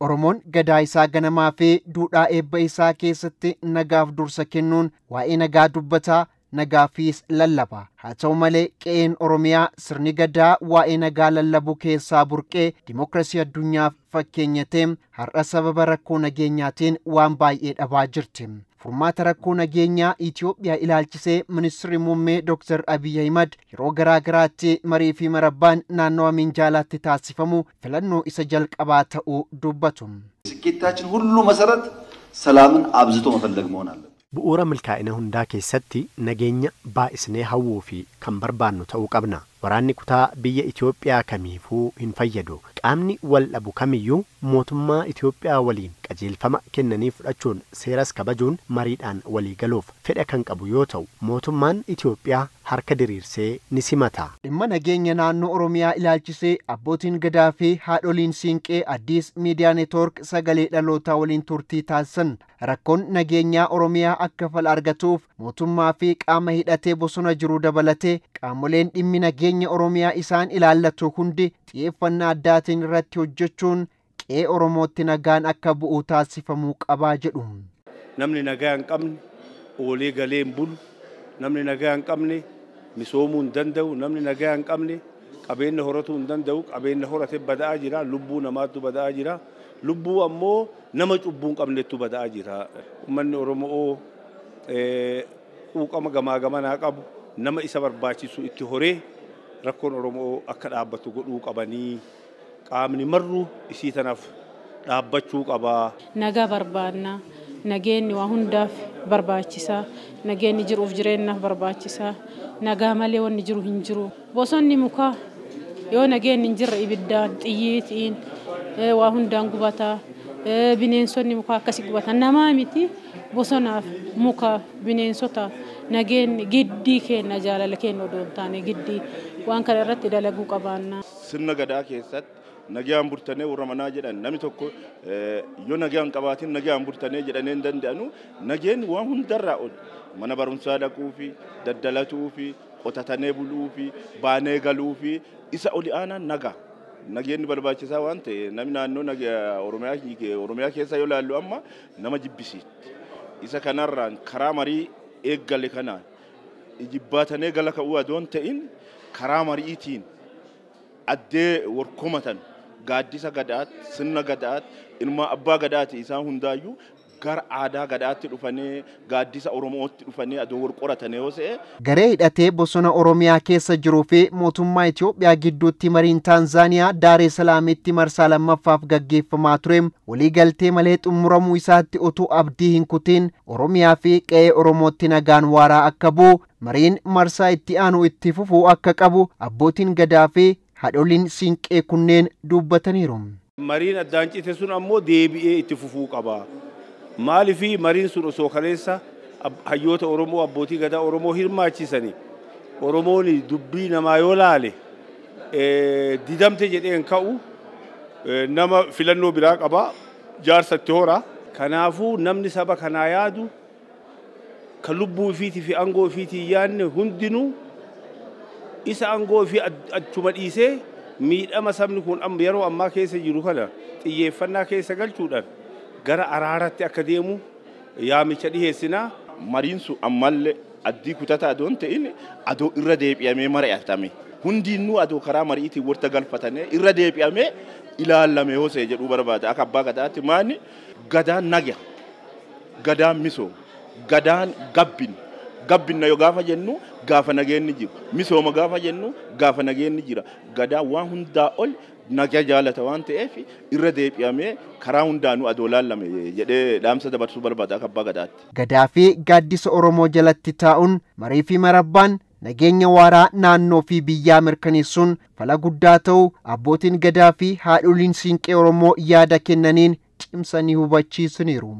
Oromoon gadaa isaa ganamaa fi duudhaa eebba isaa keessatti nagaaf dursa kennuun waa'ee nagaa dubbataa, nagaafis lallaba. Haa ta'u malee qe'een Oromiyaa sirni gadaa waa'ee nagaa lallabuu keessaa burqee dimookiraasii addunyaaf fakkeenya ta'e har'a sababa rakkoo nageenyaatiin waan baay'ee dhabaa jirti. Furmaata rakkoo nageenyaa Itoophiyaa ilaalchisee Ministeerri Muummee Dr. Abiy Ahimad yeroo garaa garaatti marii fi marabbaan naannawa Minjaalaatti taasifamu filannoo isa jalqabaa ta'uu dubbatu. ስኬታችን ሁሉ መሰረት ሰላምን አብዝቶ መፈለግ መሆን አለበት። Bu'uura milkaa'ina hundaa keessatti nageenya baay'isnee hawwuu fi kan barbaannu ta'uu qabna. Waraanni kutaa biyya Itoophiyaa kamiifuu hin fayyadu. Qaamni wal dhabu kamiyyuu mootummaa Itoophiyaa waliin qajeelfama kennanii fudhachuun seeras kabajuun mariidhaan walii galuuf fedha kan qabu yoo ta'u, mootummaan Itoophiyaa harka diriirsee ni simata. Dhimma nageenya naannoo Oromiyaa ilaalchisee abbootiin gadaa fi haadholiin siinqee Addis Miidiyaa Neetwoork sagalee dhalootaa waliin turtii taasisan rakkoon nageenyaa Oromiyaa akka fala argatuuf mootummaa fi qaama hidhatee bosona jiru dabalatee qaamoleen dhimmi nageenya Oromiyaa isaan ilaallatu hundi xiyyeeffannaa addaatiin irratti hojjechuun qe'ee Oromootti nagaan akka bu'u taasifamuu qabaa jedhu. Namni nagaa hin qabne oolee galee hin bulu, namni nagaa hin qabne misoomuu hin danda'u, namni nagaa hin qabne qabeenya horatuu hin danda'u, qabeenya horate bada'aa jira, lubbuu namaatu bada'aa jira, lubbuu ammoo nama cubbuu hin qabnettu bada'aa jira. Uummanni Oromoo quuqama gamaa gamanaa qabu nama isa barbaachisu itti horee rakkoon Oromoo akka dhaabbatu godhuu qabanii qaamni marru isii tanaaf dhaabbachuu qabaa. Nagaa barbaanna. Nageenyi waa hundaaf barbaachisaa. Nageenyi jiruuf jireenyaaf barbaachisaa. Nagaa malee wanni jiru hin jiru. Bosonni mukaa yoo nageenyi hin jirre ibiddaan, xiyyiitiin waa hundaan gubataa. Bineensonni mukaa akkasii gubatan. Namaa miti bosonaaf, mukaaf, bineensotaaf nageenyi giddii kenna, jaalala kenna odoo hin taane giddii waan kana irratti dalaguu qabaanna. Sirna gadaa keessatti nagaan burtanee warra manaa jedhan namni tokko yoo nagaan qabaatin nagaan burtanee jedhanii hin danda'anu. Nageenyi waan hundarraa ol mana barumsaa dhaquu fi daldalatuu fi qotatanii buluu fi baanee galuu fi isa oli aanaan nagaa. Nageenyi barbaachisaa waan ta'e namni naannoo Oromiyaa keessa yoo ilaallu amma nama jibbisiisti. Isa kanarraan karaa marii eeggale kanaan jibbaatanii gala ka'uu adoon ta'in karaa mariitiin addee warkomatan gaaddisa gadaatti, sirna gadaatti, ilma abbaa gadaatti isaan hundaayyuu gara aadaa gadaatti dhufanii gaaddisa Oromootti dhufanii adoo wal qoratanii yoo ta'e. Garee hidhatee bosona Oromiyaa keessa jiruu fi mootummaa Itoophiyaa gidduutti mariin Taanzaaniyaa Daaree Salaamitti marsaa lammaffaaf gaggeeffamaa ture waliigaltee malee xumuramuu isaatti utuu abdii hin kutin Oromiyaa fi qe'ee Oromootti nagaan waaraa akka bu'u mariin marsaa itti aanu itti fufuu akka qabu abbootiin gadaa fi haadholiin siinqee kunneen dubbataniiru. Mariin addaan cite sun ammoo deebi'ee itti fufuu qaba. Maaliifii mariin sun osoo kaleessa hayyoota Oromoo abbootii gadaa Oromoo hirmaachisanii Oromoon dubbii namaa yoo laale didamte jedheen ka'u nama filannoo biraa qaba jaarsatti hora. Kanaafuu namni saba kanaa yaadu kan lubbuu ifiitii fi aangoo ifiitii yaadne hundinuu isa aangoo ifii achuma dhiisee miidhama sabni kun yeroo ammaa keessa jiru kana xiyyeeffannaa keessa galchuudhaan gara araaratti akka deemu yaamicha dhiheessinaa. Mariin sun ammallee addii kutataa adoon ta'in adoo irra deebi'amee mari'atame. Hundinuu adoo karaa mariitiin warta galfatanii irra deebi'amee ilaalame yoo ta'e jedhuu barbaada. Akka abbaa gadaatti maani gadaan naga, gadaan misooma, gadaan gabbina. Gabbina yoo gaafa jennu gaafa nageenyi jiru. Misooma gaafa jennu gaafa nageenyi jira. Gadaan waan hundaa ol nagaa jaalata waan ta'eef irra deebi'amee karaa hundaanuu adoo laalame jedhee dhaamsa dabarsuu barbaada akka abbaa gadaatti. Gadaa fi gaaddisa Oromoo jalatti taa'uun marii fi marabbaan nageenya waaraa naannoo fi biyyaa mirkaneessuun fala guddaa ta'uu abbootiin gadaa fi haadholiin siinqee Oromoo yaada kennaniin cimsanii hubachiisaniiru.